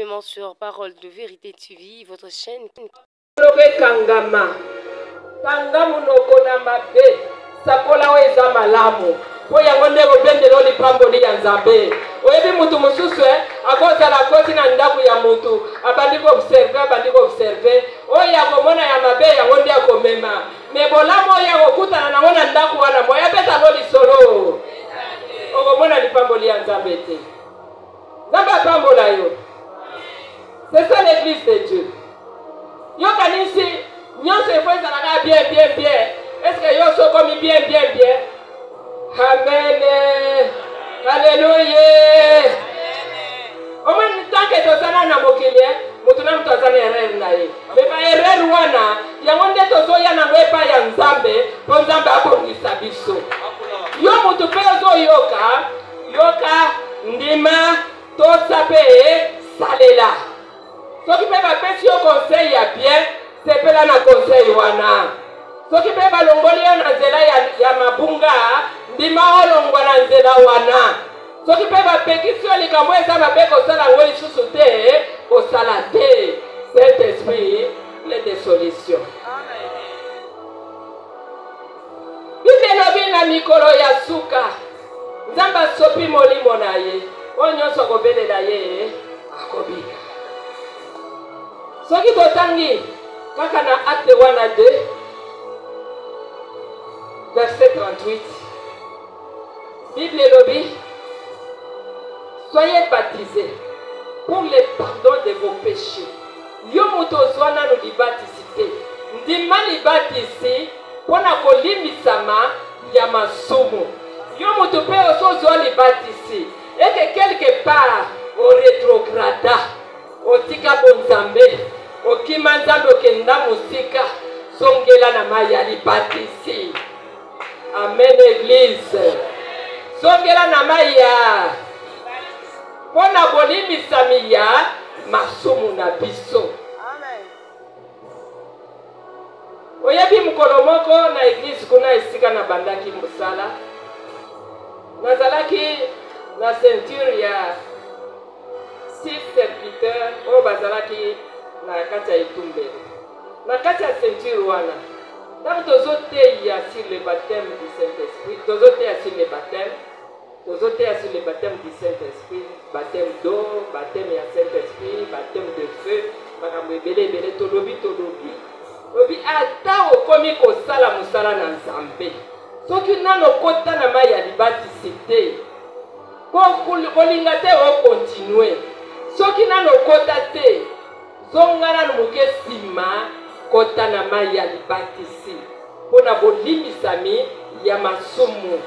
simplement sur Parole de Vérité TV, votre chaîne. Monoko ekangama, kanga monoko na mabe, sakola oyo eza malamu, mpo yango nde ekobendela yo lipamboli ya Nzambe. Oyebi mutu mosusu eh, akozala akoti na ndako ya mutu, abandi koobserve, abandi koobserve, oyo akomona ya mabe yango nde akomema, me bolamu oyo akokutana nango na ndako wana, moye apesa yango lisolo, okomona lipamboli ya Nzambe te. Nzambe apambola yo. C'est ça l'église de Dieu. Yo kanisi nyonso efo ezalaka bien bien bien. Est-ce que yo sokomi bien bien bien? Amen. Alléluia. Omoni tant que tozala na mokili eh, moto na moto aza na erreur na ye. Mais ba erreur wana yango nde tozoya nango epai ya Nzambe mpo Nzambe abongisa biso. Yo moto mpe ozoyoka, yoka, ndima, tosa mpe salela. Soki mpe bapesi yo conseil ya bien, sepela na conseil wana. Soki mpe balongoli yo na nzela ya, ya mabunga, ndima olongwa na nzela wana. Soki mpe bapekisi yo likambo eza mabe kosala yango lisusu te, kosala te. Saint Esprit plein de solutions. Bible elobi na mikolo ya suka Nzambe asopi molimo na ye, oyo nyonso akobelela ye akobika. Soki totangi kaka na acte wana 2 verset 38, Bible elobi soyez baptisés pour le pardon de vos péchés. Yo moto ozwa nanu libatisi te, ndima libatisi mpo na kolimbisama ya masumu. Yo moto mpe osi ozwa libatisi eke quelque part oretrograda, otika bonzambe, okima Nzambe, okenda mosika, zongela na mai ya libatisi. Amen eglise. Zongela na mai ya mpo na bolimbisami ya masumu na biso. Oyebi, mokolo moko na eglise kuna esika nabandaki mosala, nazalaki na ceinture ya six serviteurs oyo bazalaki na kati ya etumbelo. Na kati ya ceinture wana, ntango tozoteya sur le baptême du Saint-Esprit, tozoteya sur le baptême, Tozo teya sur le baptême du Saint Esprit, baptême d'eau, baptême ya Saint Esprit, baptême de feu, makambo ebele ebele tolobi tolobi. Lobi ata okomi kosala mosala na Nzambe, soki nano okota na mai ya libatisi te, kolinga te okontinue. Soki nano okota te, zonga nano moke nsima, kota na mai ya libatisi mpo na bolimbisami ya masumu.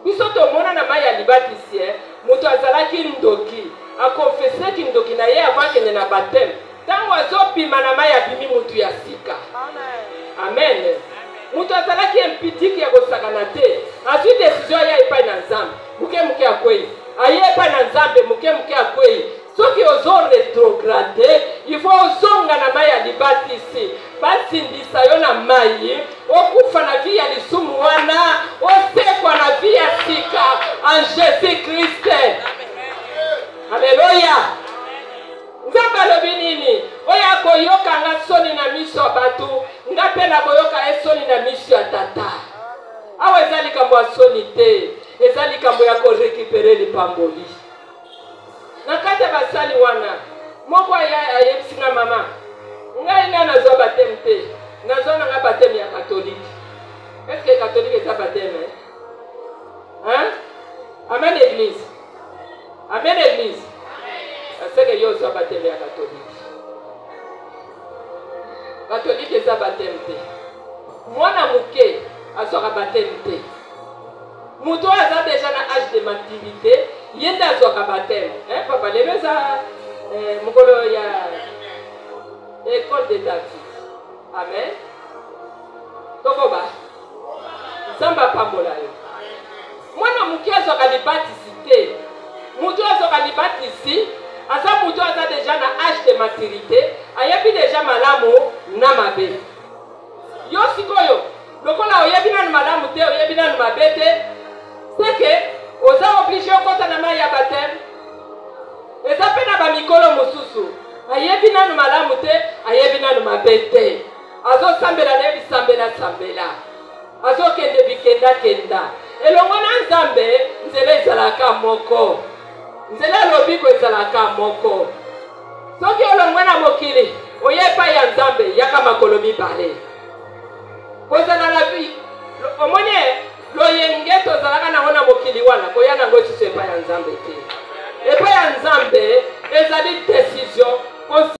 Biso tomona na mayi ya libatisi eh, moto azalaki ndoki akonfese kindoki na ye avant akende na bapteme, ntango azobima na mayi abimi moto ya sika. Amen. Moto azalaki impudique ya kosakana te, azwi decision aya epai na Nzambe, moke moke akwei, aye epai na Nzambe, moke moke akwei. Soki ozo retrograde, il faut ozonga na mayi ya libatisi, bazindisa yo na mayi, okufa na vie ya lisumu wana, osekwa na vie ya sika en Jesus Christ. Alléluia. Nzambe alobi nini? Oyo akoyoka nga soni na miso ya bato, nga mpe nakoyoka ye soni na miso ya Tata. Awa eza likambo ya soni te, eza likambo ya korekipere lipamboli. Na kati ya basali wana, moko aya ayebisi nga, mama, ngai ngai nazwa bateme te, nazwa na nga bateme ya katolike. Est-ce que katolike eza bateme? Hein? Amen église. Amen église. Parce que yo ozwa bateme ya katolike. Katolike eza bateme te. Mwana moke azwaka bateme te. Moto oyo aza deja na age de maturite ye nde azwaka baptême. Eh papa, lelo eza eh, mokolo ya école de David. Amen. Tokoba. Nzambe apambola yo. Mwana moke azwaka libatisi te. Moto oyo azwaka libatisi aza moto aza deja na age de maturite, ayebi deja malamu na mabe. Yo sikoyo lokola oyebi nanu malamu te, oyebi nanu mabe te, c'est que oza oblige okota na mayi ya baptême. Eza pe na ba mikolo mosusu. malamu te, ayebi nanu mabe te, azosambela na ye bisambela-sambela, azokende bikenda-kenda elongo na Nzambe. Nzela ezalaka moko, nzela ya lobiko ezalaka moko. Soki olongwe na mokili, oye epai ya Nzambe, yaka makolo mibale. Kozala na omoni loyenge tozalaka nango na mokili wana, koya nango lisusu epai ya Nzambe te. Epai ya Nzambe ezali décision.